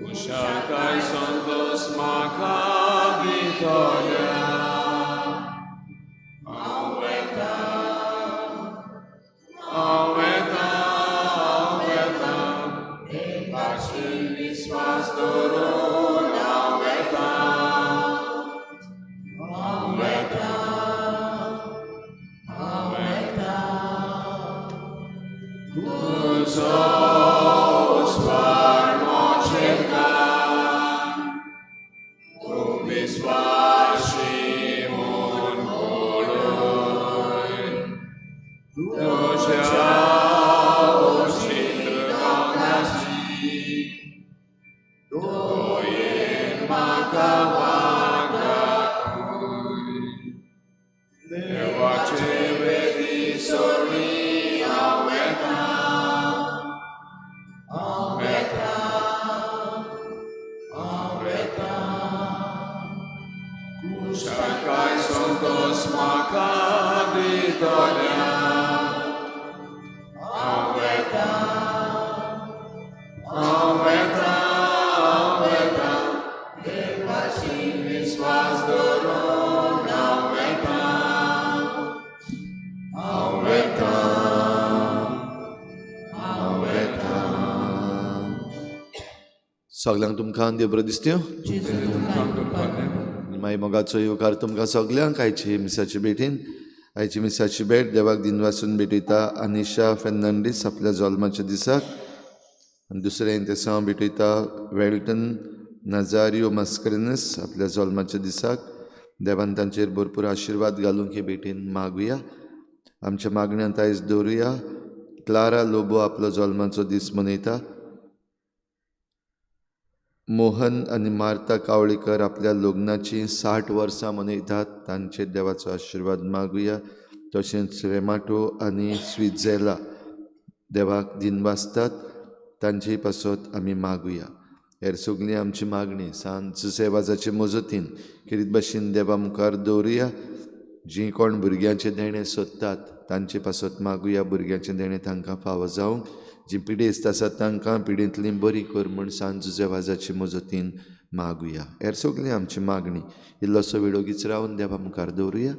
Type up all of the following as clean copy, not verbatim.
Ushakai Santos Maka Victoria. Aweta, aweta, aweta, Devashi Viswas Dorun, aweta, aweta, aweta, Usos Parmocheka, Ubiswashimun Koloy, Santos Maka Victoria. Aweta, aweta, aweta, Devashi Viswas Doron, aweta, aweta, aweta. सगल्यांक तुमकां देव बरें दिसत्यो. मागीर मोगाचो येवकार तुमकां सगल्यांक आयची मिसाची भेटीन. आयची मिसाची भेट देवाक दिनवासून भेटयता अनिशा फेर्नांडीस आपल्या जल्माच्या दिसाक. आनी दुसरें तेसांव भेटयता वेल्टन नजारियो मस्करिनस आपल्या जल्माच्या दिसाक. देवान तांचेर भरपूर आशिर्वाद घालूंक हे भेटीन मागुया. आमच्या मागण्यांत आयज दवरुया. क्लारा लोबो आपलो जल्माचो दीस मनयता. मोहन आनी मार्ता कावळीकर आपल्या लग्नाची 60 वर्सां मनयतात. तांचेर देवाचो आशिर्वाद मागुया. तशेंच रेमाटो आनी स्विझेला देवाक दिनवासतात. तांचे पासत आमी मागुया. हेर सगळी आमची मागणी सांत जुसेवाजाचे मजतीन खेरीत भाशेन देवा मुखार दवरुया. जीं कोण भुरग्यांचें देणें सोदतात तांचे पासत मागुया. भुरग्यांचें देणें तांकां फावो जावंक. जी पिडेस्त आसात तांकां पिडेंतली बरी कर म्हूण सांत जुजेवाजाचे मजतीन मागुया. हेर सगळी आमची मागणी इल्लोसो वेळ ओगीच रावन देवा मुखार दवरुया.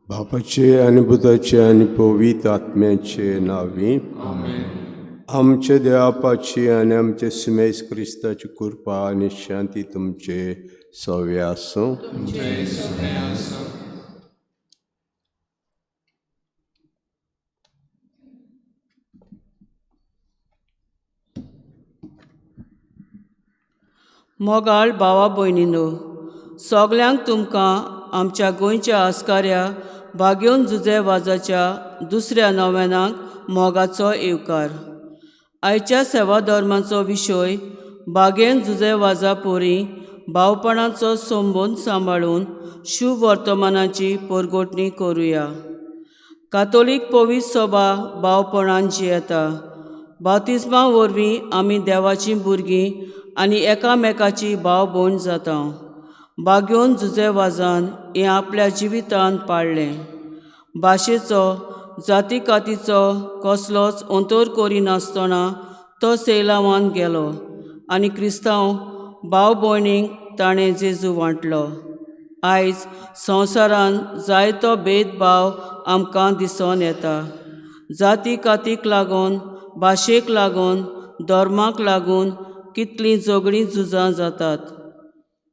बापाचे आनी पुताचे आनी पवित्र आत्म्याचे नांवी आमचे देवापाची आनी आमचे सुमेस क्रिस्ताची कृपा आनी शांती तुमचे सवे आसूं. मोगाळ भावा भयणीनो, सगल्यांक तुमकां आमच्या गोंयच्या आस्काऱ्या बागेवन जुजे वाजाच्या दुसऱ्या नव्यानाक मोगाचो येवकार. आयच्या सेवा धर्माचो विशय बागेन जुजे वाजा पोरी भावपणाचो संबंद सांबाळून शुभ वर्तमानाची परगोटणी करुया. कातोलीक पवित्र सभा भावपणान जियेता. बातिज्मा वरवीं आमी देवाचीं भुरगीं आनी एकामेकाची भाव भयण जाता. बागेवन जुजे वाजान हें आपल्या जिवितान पाळ्ळें. भाशेचो जातीकातीचो कसलोच अंतर करिनासतना तो सैलावान गेलो आनी क्रिस्तांव भाव भयणींक ताणें जेजू वांटलो. आयज संवसारान जायतो भेदभाव आमकां दिसून येता. जाती कातीक लागून, भाशेक लागून, धर्माक लागून कितलीं झगडीं झुजां जातात.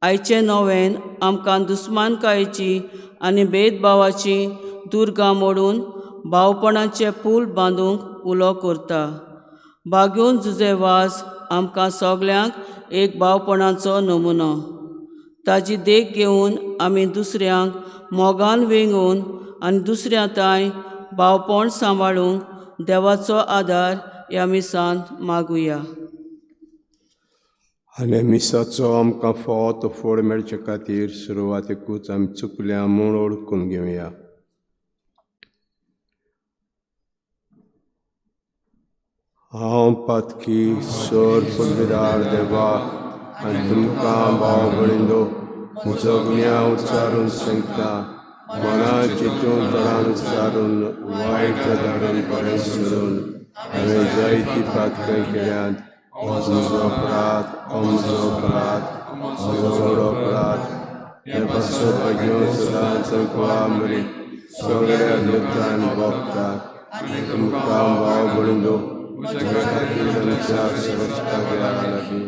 आयचें नवें आमकां दुस्मानकायेची आनी भेदभावाची दुर्गां मोडून भावपणाचे पूल बांदूंक उलो करता. बागेवन जुजे वाज आमकां सगल्यांक एक भावपणाचो नमुनो. ताजी देख घेवन आमी दुसऱ्यांक मोगान वेंगोवन आनी दुसऱ्या तांय भावपण सांबाळूंक देवाचो आदार ह्या मिसांत मागुया. आनी मिसाचो आमकां फावो तो फोड मेळचे खातीर सुरवातेकूच आमी चुकल्या म्हूण वळखून घेवया. हांव पातकी सोर पुलविदार देवा, आनी तुमकां भाव भयणींनो म्हजो गुन्यांव उच्चारून सांगता मना चिंतून तोंडान उच्चारून वायट धाडून बरें सोडून हांवें जायती पातकां केल्यात. म्हजो अपराध, म्हजो अपराध, म्हजो व्हड अपराध. हे पासत भाग्यो सदांच मरी सगळ्या देवतान भोगता आनी तुमकां भाव भयणींनो म्हज्या खातीर आमच्या सर्वस्ता देवा लागीं.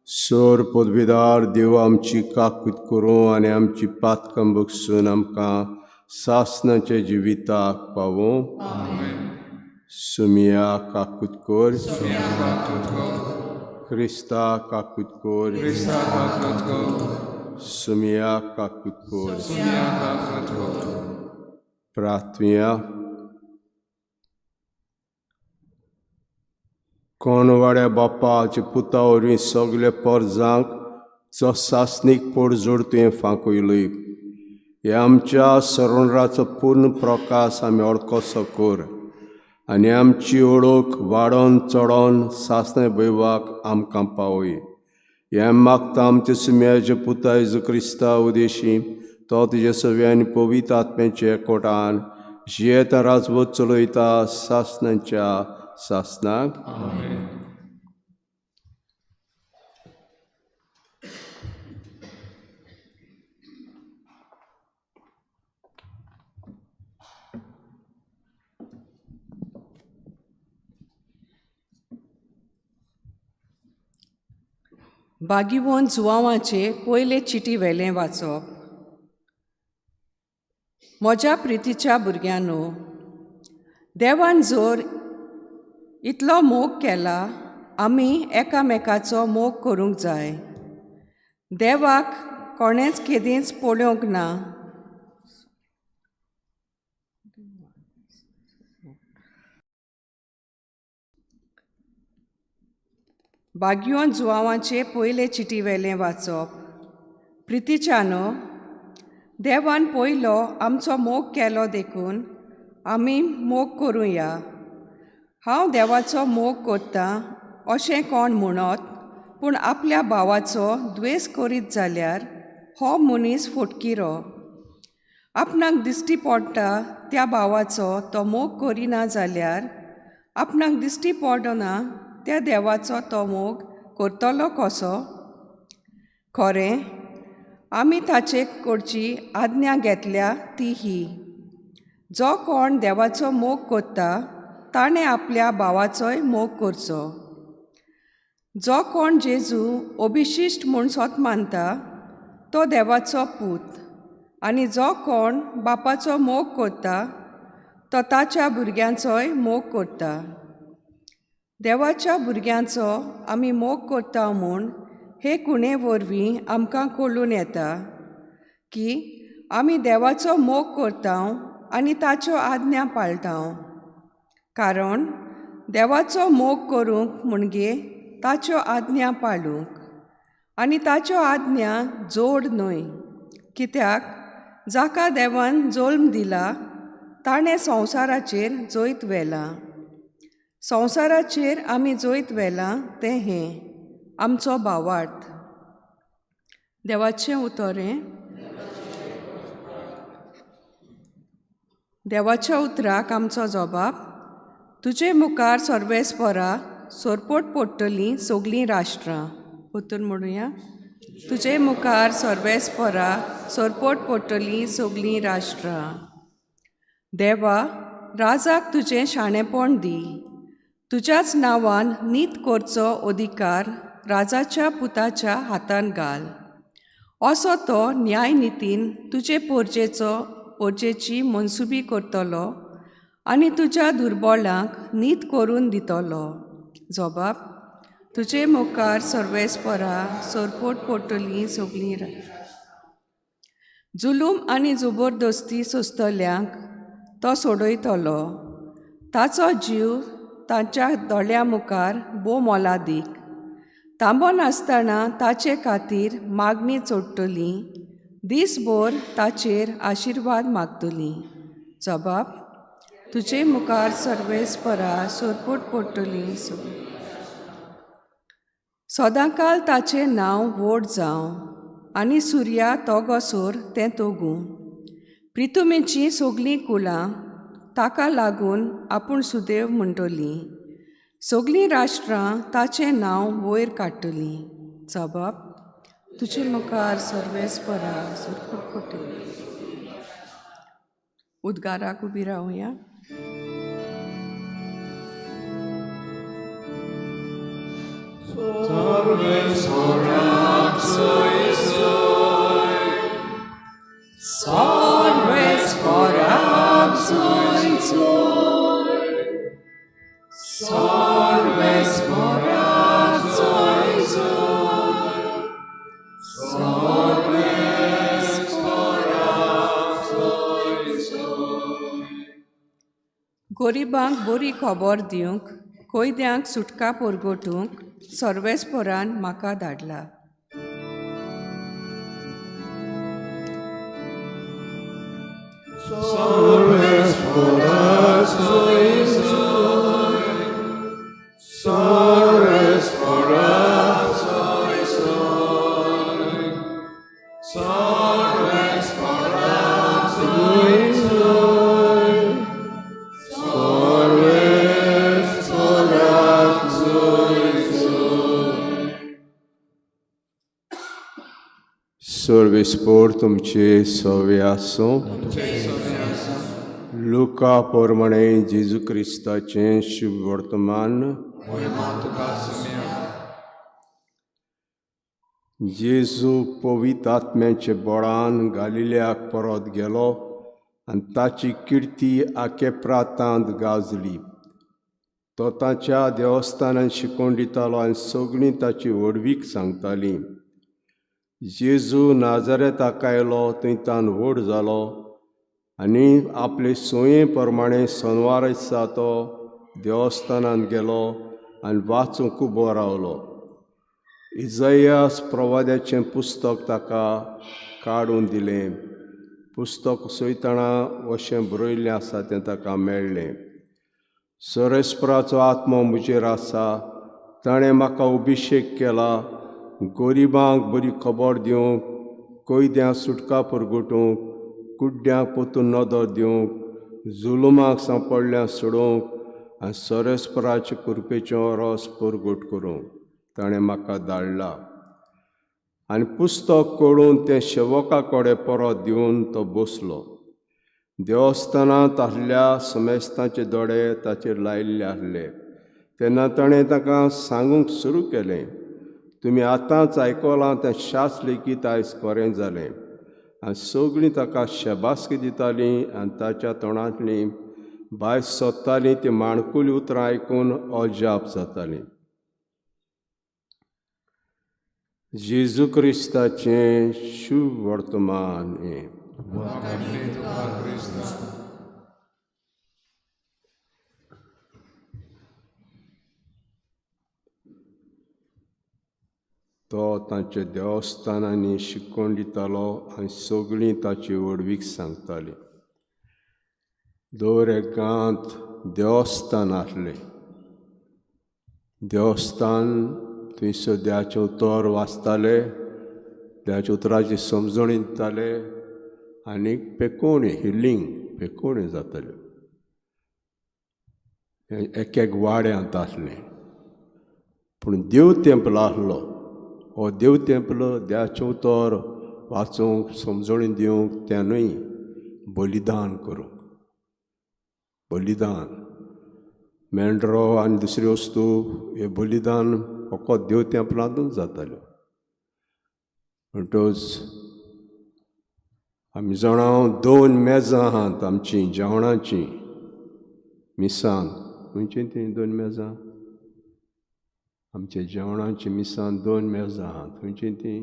सोर पदवीदार देव आमची काकूत करूं आनी आमची पातकां बगसून आमकां सासणाच्या जिविताक पावूं. सुमिया काकूत कर, क्रिस्ता काकूत कर, सुमिया काकूत कर. प्रार्थना. कोणवाड्या बापाच्या पुता वरवीं सगळे पोरजांक जो सासणीक पोडजोड तुवें फांकयली, हे आमच्या सरोंराचो पूर्ण प्रकाश आमी वळखसो कर आनी आमची ओळख वाडोवन चडोवन सासणे भैवाक आमकां पावय. हें मागता आमच्या सुम्याच्या पुता जेजू क्रिस्ता उदेशी, तो तुज्या सव्या आनी पवित्र आत्म्याच्या एकवटान जियेता राजवट चलयता सासणाच्या सासणाक. बागीवन जुवांवाचे पयले चिटी वेलें वाचप. म्हज्या प्रितीच्या भुरग्यांनो, देवान जोर इतलो मोग केला, आमी एकामेकाचो मोग करूंक जाय. देवाक कोणेंच केदींच पळोवंक ना. बागयोन जुवांवाचे पयले चिटी वेलें वाचप. प्रितीच्यानो, देवान पयलो आमचो मोग केलो देखून आमी मोग करुया. हांव देवाचो मोग करतां अशें कोण म्हणत पूण आपल्या भावाचो द्वेस करीत जाल्यार हो मनीस फटकिरो. आपणाक दिश्टी पडटा त्या भावाचो तो मोग करिना जाल्यार आपणाक दिश्टी पडना त्या देवाचो तो मोग करतलो कसो? खरें, आमी ताचे कडची आज्ञा घेतल्या ती ही, जो कोण देवाचो मोग करता ताणें आपल्या भावाचोय मोग करचो. जो कोण जेजू अभिशिश्ट म्हूण सोत मानता तो देवाचो पूत, आनी जो कोण बापाचो मोग करता तो ताच्या भुरग्यांचोय मोग करता. देवाच्या भुरग्यांचो आमी मोग करता म्हूण हे खुणे वरवीं आमकां कळून येता की आमी देवाचो मोग करता आनी ताच्यो आज्ञा पाळटा. कारण देवाचो मोग करूंक म्हणजे ताच्यो आज्ञा पाळूंक, आनी ताच्यो आज्ञा जोड न्हय. कित्याक जाका देवान जल्म दिला ताणें संवसाराचेर जैत व्हेलां. संवसाराचेर आमी जैत व्हेलां तें हें आमचो भावार्थ. देवाचें उतर हें. देवाच्या उतराक आमचो जबाब. तुजे मुखार सर्वेस्परा सोरपोट पडटलीं सगलीं राष्ट्रां. परतून म्हणुया, तुजे मुखार सर्वेस्परा सोरपोट पडटलीं सगलीं राष्ट्रां. देवा, राजाक तुजें शाणेपण दी. तुज्याच नांवान नीत करचो अधिकार राजाच्या पुताच्या हातान घाल. असो तो न्यायनितीन तुजे पोरजेची मनसुबी करतलो आनी तुज्या दुर्बळांक नीत करून दितलो. जबाब, तुजे मुखार सर्वेस्परा सोरपोट पडटलीं सगलीं. जुलूम आनी जबरदस्ती सोंसतल्यांक तो सोडयतलो. ताचो जीव ताच्या दोळ्यां मुखार भोव मोलादीक. तांबो नासतना ताचे खातीर मागणी चडटली, दीसभर ताचेर आशिर्वाद मागतली. जबाब, तुजे मुखार सर्वेस्परा सोरपोट पडटली सगलीं. सदांकाल ताचें नांव व्हड जावं आनी सुर्या तोगोसोर तें तोगूं. प्रितुमेचीं सगलीं कुळां ताका लागून आपूण सुदेव म्हणटलीं. सगलीं राष्ट्रां ताचें नांव वयर काडटलीं. जबाब तुजे मुखार सर्वेस्परा सुरकुटकुटे. उद्गाराक उबी रावया. गरिबांक बरी खबर दिवंक, कैद्यांक सुटका परगटूंक सर्वेस्परान म्हाका धाडला. सर्वेस्पोर तुमचे सवे आसूं. लुका प्रमाणे जेजू क्रिस्ताचें शुभ वर्तमान. जेजू पवित्र आत्म्याचे बळान गालिल्याक परत गेलो आनी ताची किर्ती आखे प्रांतांत गाजली. तो ताच्या देवस्थानांत शिकोवन दितालो आनी सगळीं ताची व्हडवीक सांगतालीं. जेजू नाजारेताक आयलो, थंय तान व्हड जालो आनी आपले सोये प्रमाणे सोनवार दिसा तो देवस्थानांत गेलो आनी वाचूंक उबो रावलो. इजायास प्रवाद्याचें पुस्तक ताका काडून दिलें. पुस्तक सोयतना अशें बरयल्लें आसा तें ताका मेळ्ळें. सर्वेस्पराचो आत्मो म्हजेर आसा, ताणें म्हाका अभिशेक केला गरिबांक बरी खबर दिवंक, कैद्यांक सुटका परगटूंक, कुड्ड्यांक परतून नदर दिवंक, जुलुमाक सांपडल्या सोडोवंक आनी सर्वेस्पराचे कृपेचें रस परगट करूंक ताणें म्हाका धाडला. आनी पुस्तक कळून तें सेवका कडेन परत दिवन तो बसलो. देवस्थानांत आसल्या समेस्तांचे दोळे ताचेर लायिल्ले आसले. तेन्ना ताणें ताका सांगूंक सुरू केलें, तुमी आतांच आयकलां तें शास्त्र लेगीत आयज खरें जालें. आनी सगळीं ताका शबासकी दितालीं आनी ताच्या तोंडांतलीं भायर सोदतालीं ती माणकुलीं उतरां आयकून अजाप जातालीं. जेजू क्रिस्ताचें शुभ वर्तमान हें. तो तांच्या देवस्थानांनी शिकोवन दितालो आनी सगळीं ताची व्हडवीक सांगतालीं. दर एकांत देवस्थान आसलें. देवस्थान थंयसर देवाचें उतर वाचताले, देवाच्या उतराची समजणी दिताले आनी पेकोवणी हिलींग पेकोवणी जाताल्यो. एक एक वाड्यांत आसलें. पूण देव तेंपल आसलो. हो देव तेंपल देवाचें उतर वाचूंक, समजणी दिवंक तें न्हय, बलिदान करूंक. बलिदान मेंढरो आनी दुसरी वस्तू हे बलिदान फकत देव तेंपलांतूच जाताल्यो. म्हणटकच आमी जाणां दोन मेजां आहात आमचीं जेवणाचीं मिसान. खंयचीं तीं दोन मेजां? आमच्या जेवणाची मिसान दोन मेजां आहात. खंयचीं तीं?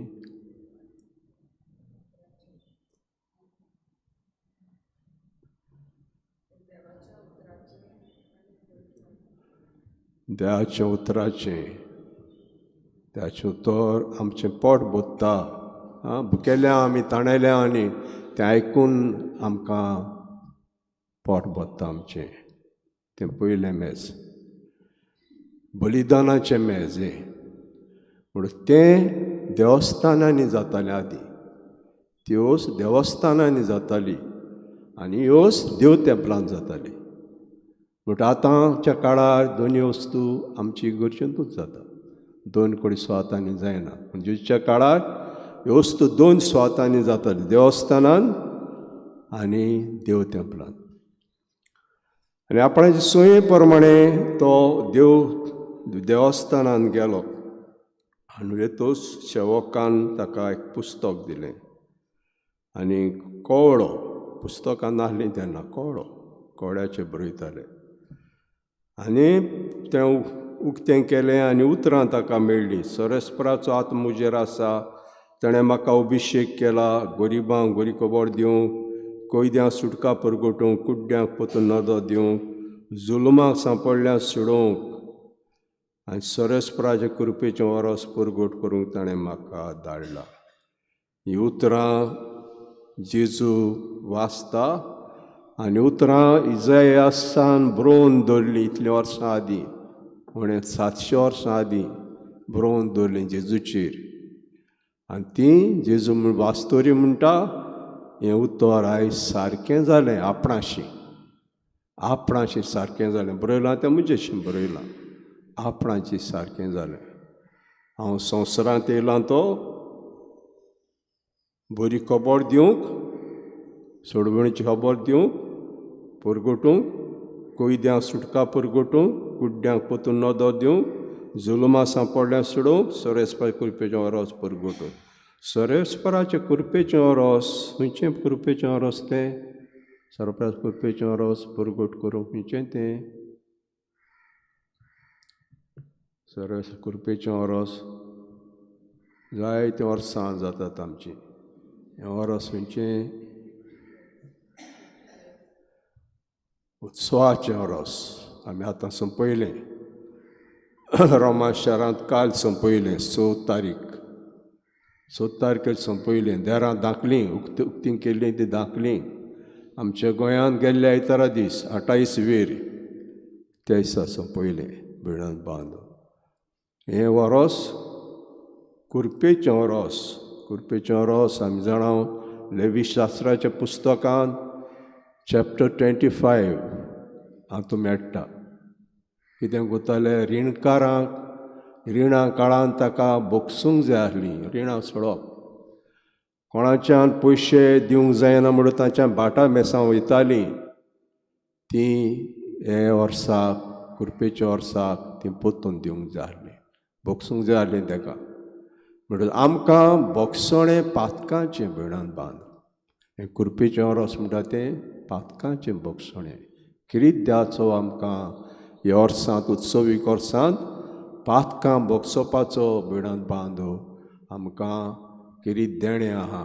देवाच्या उतराचें. देवाचें उतर आमचें पोट भरता. आं, भुकेल्या आमी, ताणेल्या आनी तें आयकून आमकां पोट भरता आमचें. तें पयलें मेज, बलिदानाचें मेज हें. म्हणून तें देवस्थानांनी जातालें आदीं, त्योच देवस्थानांनी जाताली आनी ह्योच देव तेंपलान जाताली. बट आतांच्या काळार दोनूय वस्तू आमची इगर्जेंतूच जाता, दोन कडेन सुवातांनी जायना. पूण जेजूच्या काळार ह्यो वस्तू दोन सुवातांनी जाताली, देवस्थानान आनी देव तेंपलान. आनी आपणाचे सोये प्रमाणे तो देव देवस्थानान गेलो आनी तोच सेवकान ताका एक पुस्तक दिलें आनी कवळो, पुस्तकां नासलीं तेन्ना, कवळो कवळ्याचेर बरयताले आनी तें उक्तें केलें आनी उतरां ताका मेळ्ळीं. सरस्पराचो आत्मो म्हजेर आसा, ताणें म्हाका अभिशेक केला गरिबांक बरी खबर दिवंक, कैद्यांक सुटका परगटूंक, कुड्ड्यांक परतून नदर दिवंक, जुलमाक सांपडल्यार सोडोवंक आनी सरस्पराचे कृपेचें वरस परगट करूंक ताणें म्हाका धाडला. हीं उतरां जेजू वाचता आनी उतरां इजायासान बरोवन दवरलीं इतलीं वर्सां आदीं, उणें 700 वर्सां आदीं बरोवन दवरलीं जेजूचेर. आनी तीं जेजू म्हण वास्तोरी म्हणटा, हें उतर आयज सारकें जालें, आपणाशी आपणाशी सारकें जालें. बरयलां तें म्हजेशी बरयलां, आपणाची सारकें जालें. हांव संवसारांत येयलां तो बरी खबर दिवंक, सोडवणीची खबर दिवंक, परगटूंक, कैद्यांक सुटका परगटूंक, कुड्ड्यांक परतून नदर दिवंक, जुलमा सांपडल्यार सोडोवंक, सरेस्पर कृपेचें वरस परगटूंक. सरेस्पराचें कृपेचें वरस खंयचें कृपेचें वरस तें? सरपराच कृपेचें वरस परगट करूंक खंयचें तें? सरस कृपेचें वरस जायतीं वर्सां जातात आमचीं. हें वरस खंयचें? उत्सवाचें वरस आमी आतां सोंपयलें. रोमा शारांत काल सोंपयलें, 6 तारीख, 6 तारखेर सोंपयलें. देरां दाखलीं, उक्ती उक्ती केल्लीं ती दाखलीं. आमच्या गोंयांत गेल्ले आयतारा दीस 28 वेर त्या दिसा सोंपयलें भिडन बांद. हें वरस कुरपेचें वरस, कुरपेचें वरस आमी जाणा लेवी शास्त्राच्या पुस्तकांत चॅप्टर 25 हातूंत मेळटा. कितें कोताले रिणकारांक रिणां काळान ताका बोगसूंक जाय आसलीं, रिणां सोडप, कोणाच्यान पयशे दिवंक जायना म्हणून तांच्या भाटां बेसां वयतालीं, तीं हे वर्साक कुरपेच्या वर्साक तीं परतून दिवंक जाय आसलीं, बोगसूंक जाय आसलीं ताका. म्हणटकच आमकां बोगसणें पातकांचें भयणान बांद. हें कुरपेचें वरस म्हणटा तें पातकांचें बोगसणें. किरीत द्याचो आमकां ह्या वर्सांत उत्सवीक वर्सांत पातकां बोगसोवपाचो भयणान बांदो आमकां किरीत देणें आहा.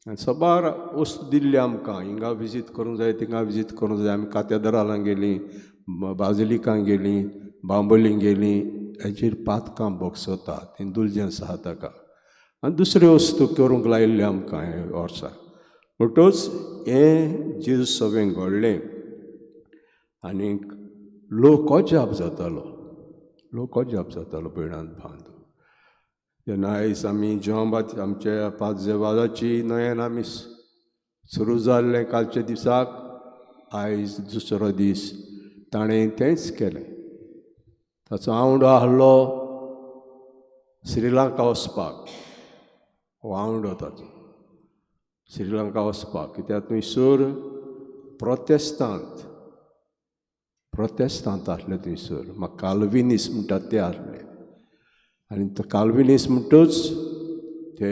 आनी सबार वस्तू दिल्ली आमकां, हिंगा विजीत करूंक जाय, थिंगा विजीत करूंक जाय. आमी कातेद्रालां गेलीं, बाजलिकां गेलीं, बांबोलीं गेलीं, हेजेर पातकां बोगसता, इंदुलजन्स आहा ताका. आनी दुसऱ्यो वस्तू करूंक लायिल्ल्यो आमकां हे वर्सा. म्हणटच हें जेजू सगळें घडलें आनीक लोक अजाप जातालो, लोक अजाप जातालो भयणान बांद. तेन्ना आयज आमी जेवण आमच्या पांच जेवाजाची नयन आमी सुरू जाल्लें कालच्या दिसाक, आयज दुसरो दीस ताणें तेंच केलें. ताचो आवंडो आहलो श्रीलंका वचपाक, हो आवंडो ताचो श्रीलंका वचपाक, कित्याक थंयसर प्रोतेस्तांत प्रोतेस्तांत आसले थंयसर, म्हाका काल्विनीस म्हणटात ते आसले. आनी तो काल्विनीस म्हणटूच ते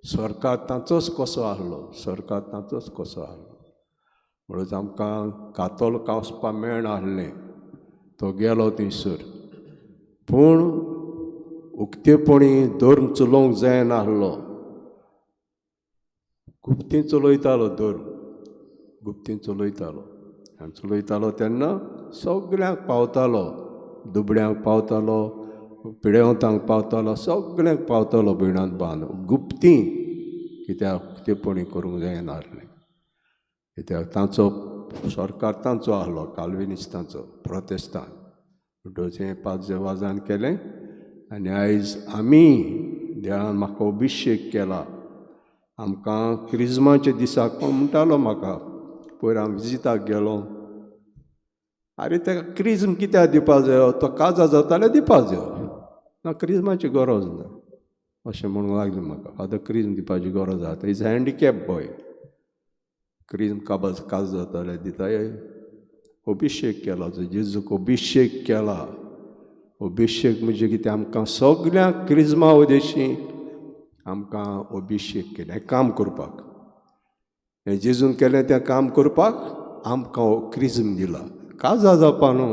सरकार तांचोच कसो आहलो, सरकार तांचोच कसो आहलो. म्हणून आमकां कातोलका वचपाक मेळनासलें, तो गेलो थंयसर. पूण उक्तेपणी धर्म चलोवंक जायनासलो, गुप्तीं चलयतालो धर्म, गुप्तीं चलयतालो. आनी चलयतालो तेन्ना सगळ्यांक पावतालो, दुबड्यांक पावतालो, पिडेवंतांक पावतालो, सगळ्यांक पावतालो भयणांत बांद. गुप्तीं कित्याक उक्तेपणी करूंक जायनासलें, कित्याक तांचो सरकार तांचो आहलो, काल्विनिस्तांचो, प्रोतेस्तांत. म्हणटकच हें पांच जेवाजान केलें आनी आयज आमी देवान म्हाका अभिशेक केला. आमकां क्रिजमाच्या दिसाक कोण म्हणटालो म्हाका, पयर हांव विजिताक गेलो, आरे ताका क्रिज्म कित्याक दिवपा जायो, तो काजार जाता जाल्यार दिवपा जायो ना, क्रिज्माची गरज ना अशें म्हणूंक लागलें म्हाका. आतां क्रिज्म दिवपाची गरज आसा, is handicap boy, क्रिज्म काबाज काज जाता जाल्यार दिता. अभिशेक केला, जेजूक अभिशेक केला. अभिशेक म्हणजे कितें, आमकां सगळ्यांक क्रिज्मा उदेशी आमकां अभिशेक केलें हें काम करपाक. हें जेजून केलें तें काम करपाक आमकां क्रिज्म दिला. काजार जावपा न्हू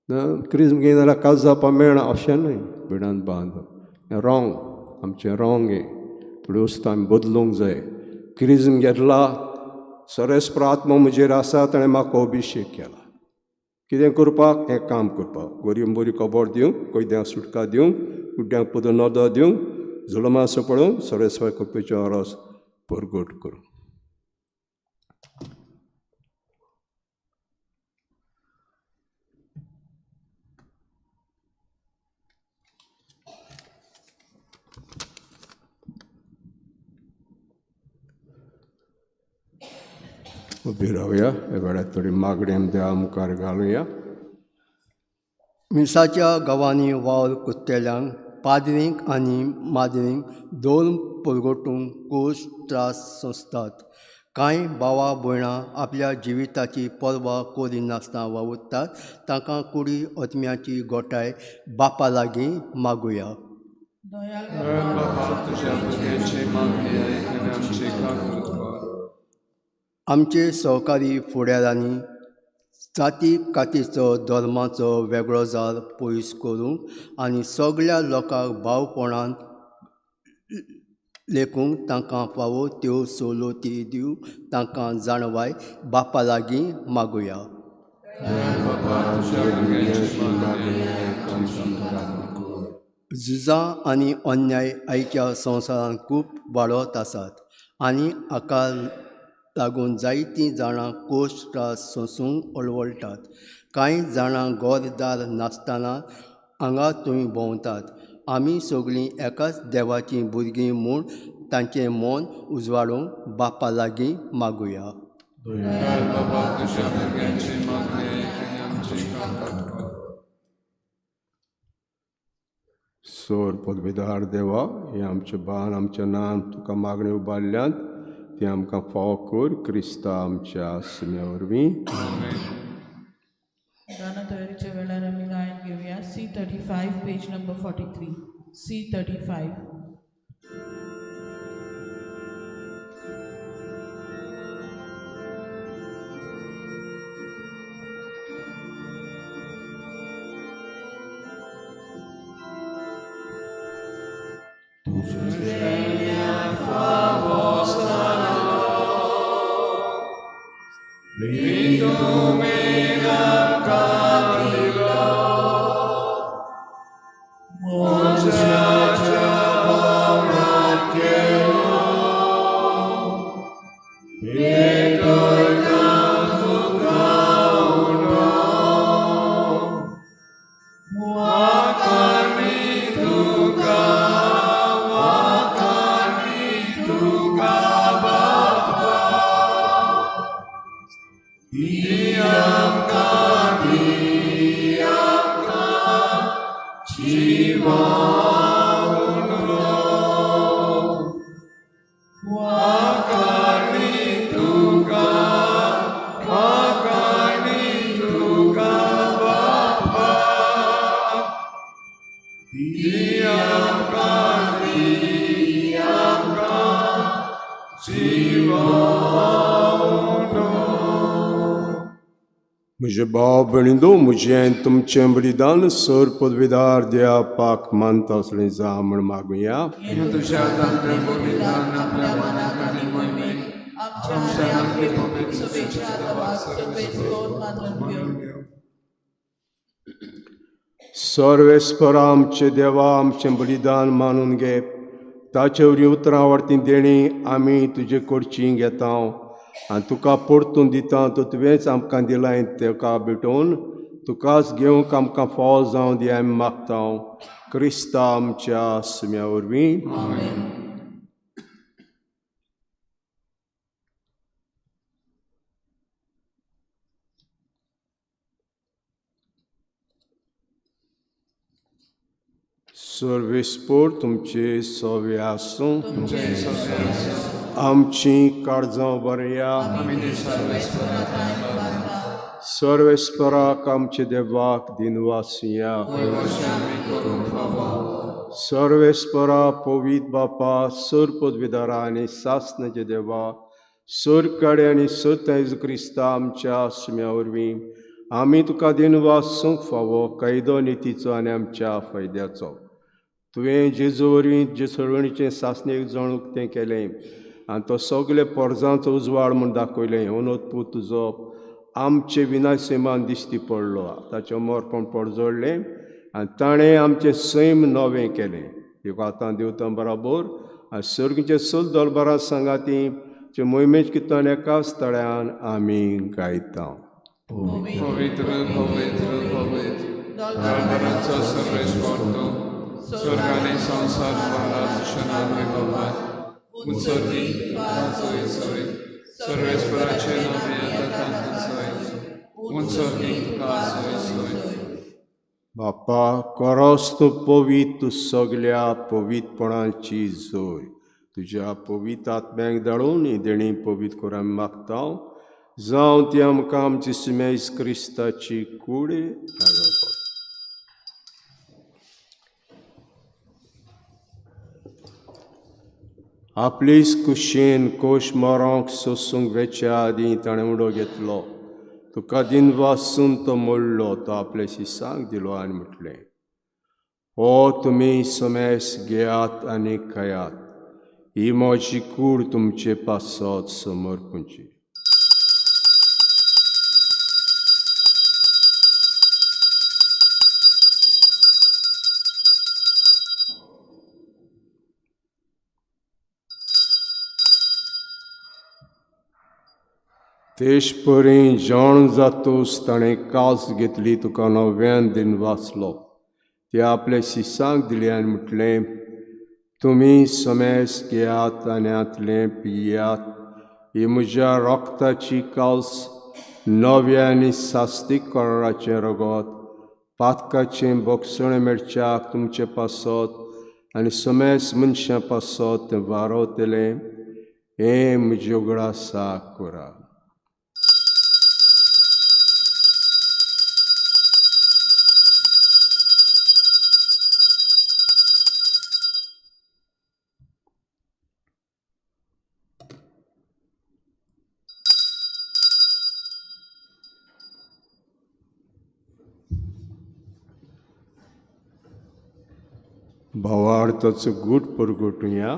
ना, क्रिज्म घेयना जाल्यार काज जावपा मेळना अशें न्हय. भिडान बांद हें रोंग, आमचें रोंग हें. थोड्यो वस्तू आमी बदलूंक जाय. क्रिज्म घेतला, सरेस्पर आत्मो म्हजेर आसा, ताणें म्हाका अभिशेक केला. कितें करपाक, हें काम करपाक, गरीब बरी खबर दिवंक, कैद्यांक सुटका दिवंक, कुड्ड्यांक पदो नदर दिवंक, जुलमा पळोवंक, सरेस्वर कृपेचो रस परगट करूं. उबी रावया, ह्या वेळार थोडी मागणी आमी देवा मुखार घालुया. मिसाच्या गांवांनी वावर कोत्तेल्यांक पाद्रींक आनी माद्रींक दोन परगटूंक कोश त्रास सोंसतात. कांय भावा भयणां आपल्या जिविताची पर्वा करिनासतना वावुरतात. तांकां कुडी आत्म्याची गोठाय बापा लागीं मागुया. आमचे सहकारी फुडारांनी जाती कातीचो धर्माचो वेगळो जार पयस करूंक आनी सगळ्या लोकांक भावपणान लेखूंक तांकां फावो त्यो सवलती दिवंक तांकां जाणवाय बापा लागीं मागुया. झुजां आनी अन्याय आयच्या संवसारांत खूब वाडत आसात आनी हाका लागून जायतीं जाणां कोश त्रास सोंसूंक अळवळटात. कांय जाणां घरदार नासतना हांगा थंय भोंवतात. आमी सगळीं एकाच देवाचीं भुरगीं म्हूण तांचें मन उजवाडूंक बापा लागीं मागुया. सोर पदवीदार देवा, हें आमचें बान आमचें नान तुका मागणी उबारल्यांत ती आमकां फावो कर, क्रिस्ता आमच्या सुम्या वरवीं. गाना तयारीच्या वेळार आमी गायन घेवया. C35 page number 43. C35. म्हजे भाव भयणींनो, म्हजें तुमचें बलिदान सर पदवीदार देवा पाक मानता असलें जा म्हूण मागुया. सर्वेस्पर आमचे देवा, आमचें बलिदान मानून घे, ताचे वरवीं उतरां वाडटी देणी आमी तुजे कडची घेता आनी तुका परतून दिता. तो तुवेंच आमकां दिलां तेका भेटोवन तुकाच घेवंक आमकां फावो जावं दी आमी मागता क्रिस्ता आमच्या सुम्या वरवीं. सर्वेस्पोर तुमचे सवे आसूं. आमची काळजां बरया. सर्वेस्पराक आमचे देवाक दिनवासया. सर्वेस्परा पवित्र बापा सर पदवीदारा आनी सासनाचे देवा सर काडे आनी सत्य क्रिस्ता आमच्या सुम्या वरवीं आमी तुका दिनवासूंक फावो कायदो नितीचो आनी आमच्या फायद्याचो. तुवें जेजू वरवीं जे सळवणीचें सासणेक जाण उक्तें केलें आनी तो सगळे पोरजांचो उजवाड म्हूण दाखयलें. अनोदपूत तुजो आमचे विनाय सैमान दिश्टी पडलो, ताचें मोरपण पडजोडलें आनी ताणें आमचें सैम नवें केलें. देखून आतां देवतां बराबर आनी सर्गीचे सल दरबारां सांगाती जे मोहिमेच कित्तन एकाच तळ्यान आमी गायता. पवित्र पवित्र पवित्र दरबारांचो सर्वेस्पर तूं, स्वर्ग आनी संवसार भरला तुज्या नांव बाबा. उत्सर्गी वाजोय सोय सर्वेस्पराचे नांव येता तांकां सोय उत्सर्गी वाजोय सोय. बापा कोरोस तूं पवित्र, तूं सगल्या पवित्रपणाची जोय. तुज्या पवित्र आत्म्याक धाडून ही देणी पवित्र करून आमी मागता जावं ती आमकां आमची सुमेज क्रिस्ताची कूड. आपलीच कुशेन कोश मरोंक सोसूंक वेच्या आदीं ताणें उडो घेतलो. तुका दिनवासून तो मोडलो, तो आपल्या शिसांक दिलो आनी म्हटलें, हो तुमी समेस घेयात आनी खायात, ही म्हजी कूड तुमचे पासत समर्पणची. तेश परी जाण जातूस ताणें कास घेतली, तुका नव्यान दिन वाचलो. ते आपल्या शिसांक दिले आनी म्हटलें, तुमी समेस घेयात आनी हांतलें पियात, ही म्हज्या रोगताची कास नव्या आनी सास्तीक कराराचें रगत पातकाचें बोगसणें मेळच्याक तुमचे पासत आनी समेस मनशां पासत तें वारवतलें. हें म्हजे उगडासा करा. भावार्थाचो गूट परगटुया.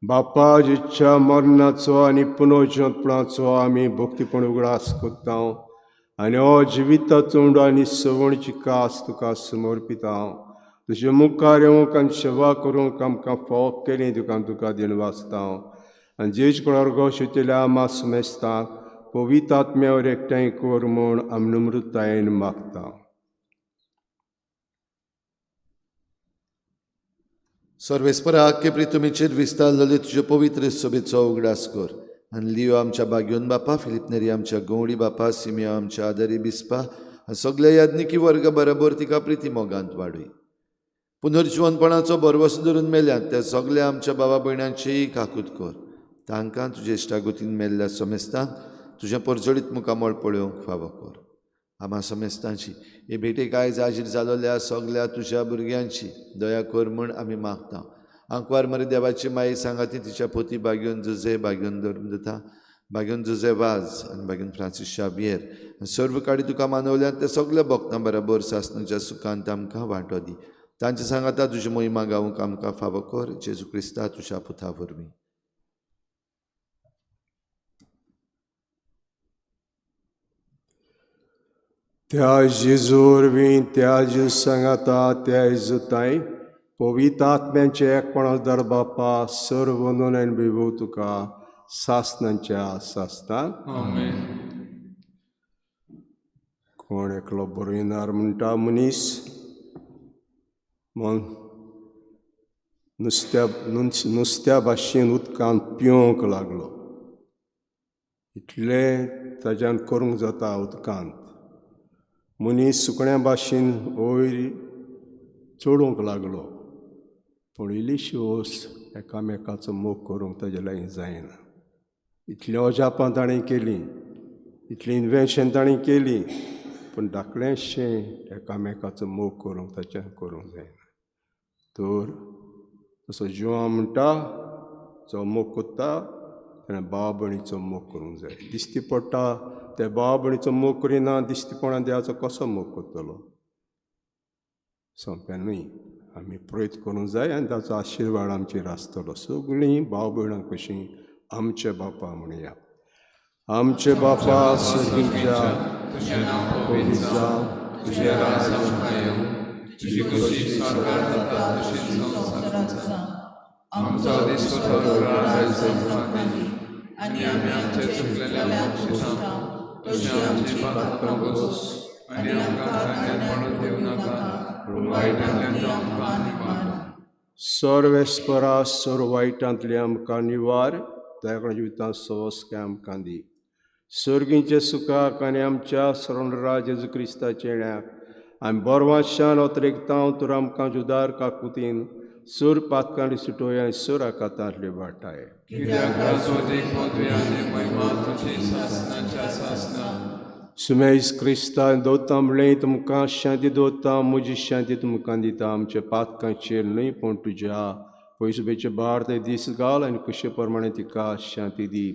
बापा जिच्या मरणाचो आनी पुनर्जिवंतपणाचो आमी भक्तीपण उगडास करता आनी हो जिविताचो उंडो आनी सवणची कास तुका समर्पिता. तुजे मुखार येवंक आनी सेवा करूंक आमकां फावो केली तुका तुका दिनवासता. आनी जेज कोणार्गो शितल्या मास मेस्ताक पवित्र आत्म्यावर एकठांय कर म्हूण आमी नम्रतायेन मागता. सर्वेस्परा केपरी तुमीचेर विस्तारलेले तुजे पवित्र सभेचो उगडास कर आनी लियो आमच्या बाग्योन बापा, फिलीप नेरी आमच्या गवडी बापा, सिमिया आमच्या आदारी बिस्पा आनी सगल्या याज्ञिकी वर्ग बरोबर तिका प्रिती मोगांत वाडय. पुनर्जिवनपणाचो भरवसो धरून मेल्यात त्या सगल्या आमच्या बाबा भयणांचीय काकूत कर. तांकां तुजे इश्टागतीन मेल्ल्या समेस्तांक तुजें परजळीत मुखामळ पळोवंक फावो कर. आमा समेस्तांची हे भेटेक आयज हाजीर जालोल्या सगल्या तुज्या भुरग्यांची दया कर म्हूण आमी मागता. आंकवार मरे देवाची माई सांगाती तिच्या पोती बाग्योन जुजे, बाग्योन धर्मदता, बाग्योन जुजे वाज आनी बाग्योन फ्रांसीस शाबियर आनी सर्व काडी तुका मानवल्यात ते सगल्या भक्तां बराबर सासणाच्या सुखांत आमकां वांटो दी. तांचे सांगाता तुजी मोहिमा गावंक आमकां फावो कर. जेजू क्रिस्ता तुज्या पुता वरवीं. त्या जेजू वरवीं, त्या जेजू सांगाता, त्या जेजूताय पवित्र आत्म्यांचे एकपणा दर बापा सर्व वंदन आनी वैभव तुका सासनांच्या सासनाक. आमेन. कोण एकलो बरयणार म्हणटा, मनीस मन नुस्त्या नुस्त्या भाशेन उदकांत पिवंक लागलो. इतलें ताज्यान करूंक जाता उदकांत. मनीस सुकण्या भाशेन वयर चडूंक लागलो, पूण इल्लीशी ओस एकामेकाचो मोग करूंक ताजे लागीं जायना. इतलीं अजापां ताणें केलीं, इतलीं इन्वेन्शन ताणें केलीं, पूण धाकलेंशें एकामेकाचो मोग करूंक ताच्यान करूंक जायना. तर तसो जिवा म्हणटा, जो मोग करता ताणें भाव भयणीचो मोग करूंक जाय. दिश्टी पडटा ते भाव भयणीचो मोग करिना, दिश्टीपणा देवाचो कसो मोग करतलो? सोंपें न्हय. आमी प्रयत्न करूंक जाय आनी ताचो आशिर्वाद आमचेर आसतलो. सगळीं भाव भयणां कशीं आमचे बापा म्हणया. आमचे बापा सर्गीच्या, तुजें नांव पवित्र जावं, तुजें राज आमकां येवं, तुजी खोशी स्वर्गार जाता तशीच संवसारांत जावं. आमचो दिसपटो राज आयज आमकां दी, आनी आमी आमचे चुकलेल्यांक बक्षिता तशें आमची पातकां बस, आनी आमकां तांड्यात पडून दिवं नाका, पूण वायटांतल्यान तूं आमकां निवार. सर्वेस्परा सर्व वायटांतले आमकां निवार, दयाकरण जिवितांत सवस्काय आमकां दी. सर्गींचे सुखाक आनी आमच्या शरणराज जेजू क्रिस्ताच्या येण्याक आमी बरवाशान अतिरेकतांव तर आमकां जुदार काकुतीन सूर पातकांनी सुटोय आनी सूर आकातांतले वाटाय. कित्याक राजवटीक पदवी आनी महिमा तुजी सासनाच्या सासना. सुमेज क्रिस्तान दवरता म्हणलें, तुमकां शांती दवरता, म्हजी शांती तुमकां दिता. आमच्या पातकांचेर न्हय पूण तुज्या पयसुबेचे भार ते दीस घाल आनी कशे प्रमाणे तिका शांती दी.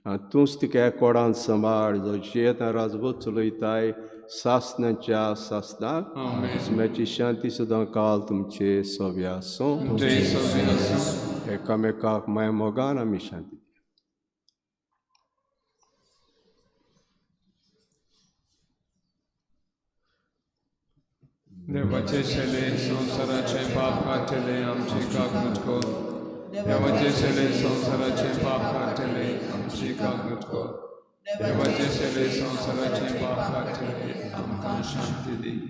आनी तूंच तिका एकोडान सांबाळ, जो जियेत राजवट चलयताय सासनाच्या सासनाक. सुम्याची शांती सदां काल तुमचे सव्या आसूं. तुमचेय सवी आसूं. एकामेकाक माय मोगान आमी शांती. देवाचे शेले संवसाराचे पाप काडटले आमची काकूट कर. देवाचे शेले संवसाराचे पाप काडटले आमची काकूट कर. देवाचे शेले संवसाराचे पाप काडटले आमकां शांती दी.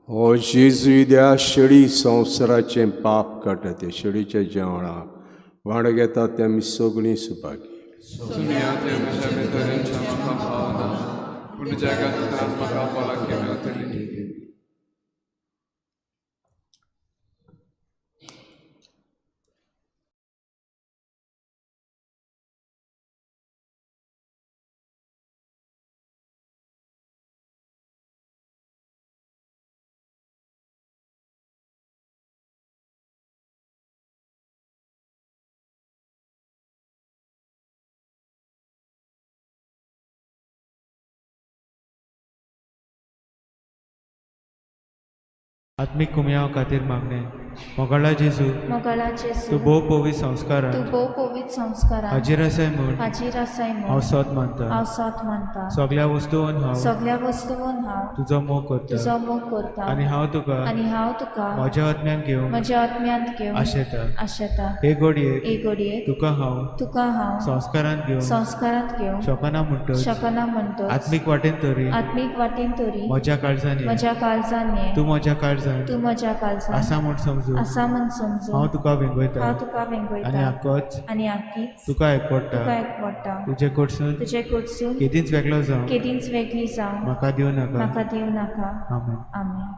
हो जेजू त्या शेळी संवसाराचें पाप काडटा, ते शेळीच्या जेवणाक वांटो घेता ते आमी सगळीं सुभागी. तुमी आतां म्हज्या भितर येवचें म्हाका फावना, पूण तुज्या गात्रांत म्हाका भलायकी मेवतली. आत्मीक कुमयाव खातीर मागणें. मोगाळा जेजू, मोगाळा जेजू, तूं भोव पवित्र संस्कारान, तूं भोव पवित्र संस्कारान हाजीर आसाय म्हूण, हाजीर आसाय म्हूण हांव सोद मानता, हांव सोद मानता. सगळ्या वस्तून हांव, सगळ्या वस्तून हांव तुजो मोग करता, तुजो मोग करता. आनी हांव तुका, आनी हांव तुका म्हज्या आत्म्यान घेवंक, म्हज्या आत्म्यांत घेवंक आशेता, आशेता. हे घडयेक, हे घडयेक तुका हांव, तुका हांव संस्कारांत घेवंक, संस्कारांत घेवंक शकना म्हणटच, शकना म्हणटच, आत्मीक वाटेन तरी, आत्मीक वाटेन तरी म्हज्या काळजान ये, म्हज्या काळजान ये, तूं म्हज्या काळजान, तूं म्हज्या काळजान आसा म्हूण समजून, आसा म्हूण समजून हांव तुका वेंगयता, हांव तुका वेंगयता. आनी आकोच, आनी आकीच तुका एकवडटा, तुका एकवडटा. तुजे कडसून, तुजे कडसून केदींच वेगळो जावं, केदींच वेगळी जावं म्हाका दिवं नाका, म्हाका दिवं नाका. आमेन. आमेन.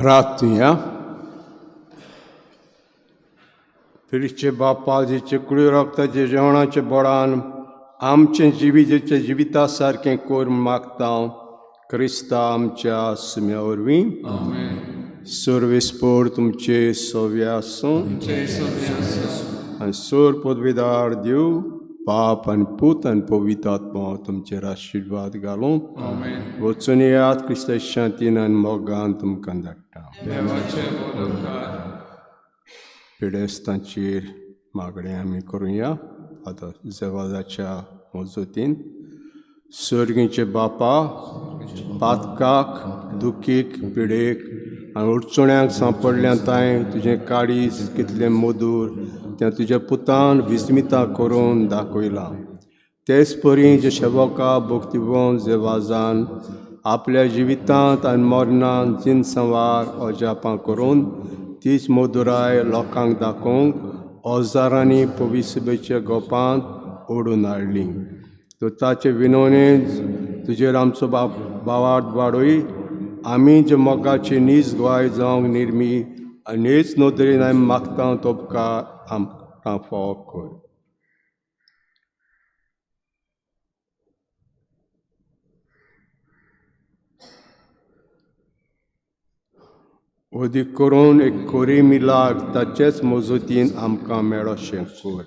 प्रार्थुया. फिरिचे बापा जेचे कुळी रक्ताचे जेवणाचे बळान आमचें जिवितेचे जिविता सारकें कोर मागता क्रिस्ता आमच्या सुम्या वरवीं. सर्वेस्पोर तुमचे सव्या आसूं आनी सोर पदवीदार देव बाप आनी पूत आनी पवित्र आत्मा तुमचेर आशिर्वाद घालूं. वचून येयात क्रिस्ता शांतीन आनी मोगान तुमकां धाडटा. पिडेस्तांचेर मागणें आमी करुया आतां जेवाजाच्या मजतीन. सर्गीचे बापा, पातकाक, दुखीक, पिडेक आनी अडचण्यांक सांपडल्या तांय तुजें काळीज कितलें मधूर तें तुज्या पुतान विस्मिता करून दाखयलां. तेच परी जे शेवका भक्तिवंत जेवाजान आपल्या जिवितांत आनी मरणान जिनसंवार अजापां करून तीच मधुराय लोकांक दाखोवंक हजारांनी पविसभेच्या गोपांत ओडून हाडली. तर ताचे विनवणेन तुजेर आमचो बावाट वाडय. आमी जे मोगाची नीज गोवाय जावंक निर्मी आनी हेच नदरेन आमी मागता तो उपकार आमकां फावो कर. अदीक करून एक कोरी मिलाग ताचेच मजतीन आमकां मेळोशें कर.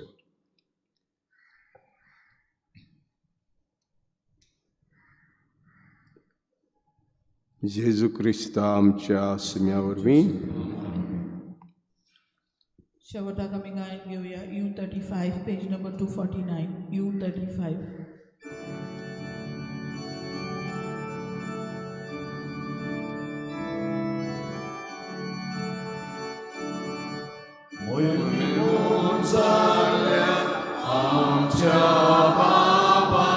जेजू क्रिस्ता आमच्या सुम्या वरवीं. शेवटाक आमी गायन घेवया U35 page number 249 U35. आमच्या बाबा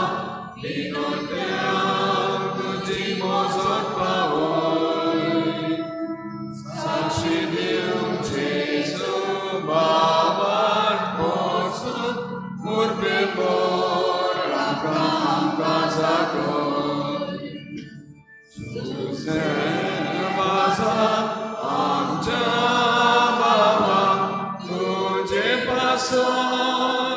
विनोद्यांक तुजी मोजत पावय साक्षी दिवंक जेजू बाबान पोसून मुरबेबोर आमकां आमकां जागय सुसेवासा आमच्या बाबा तुजे पासून.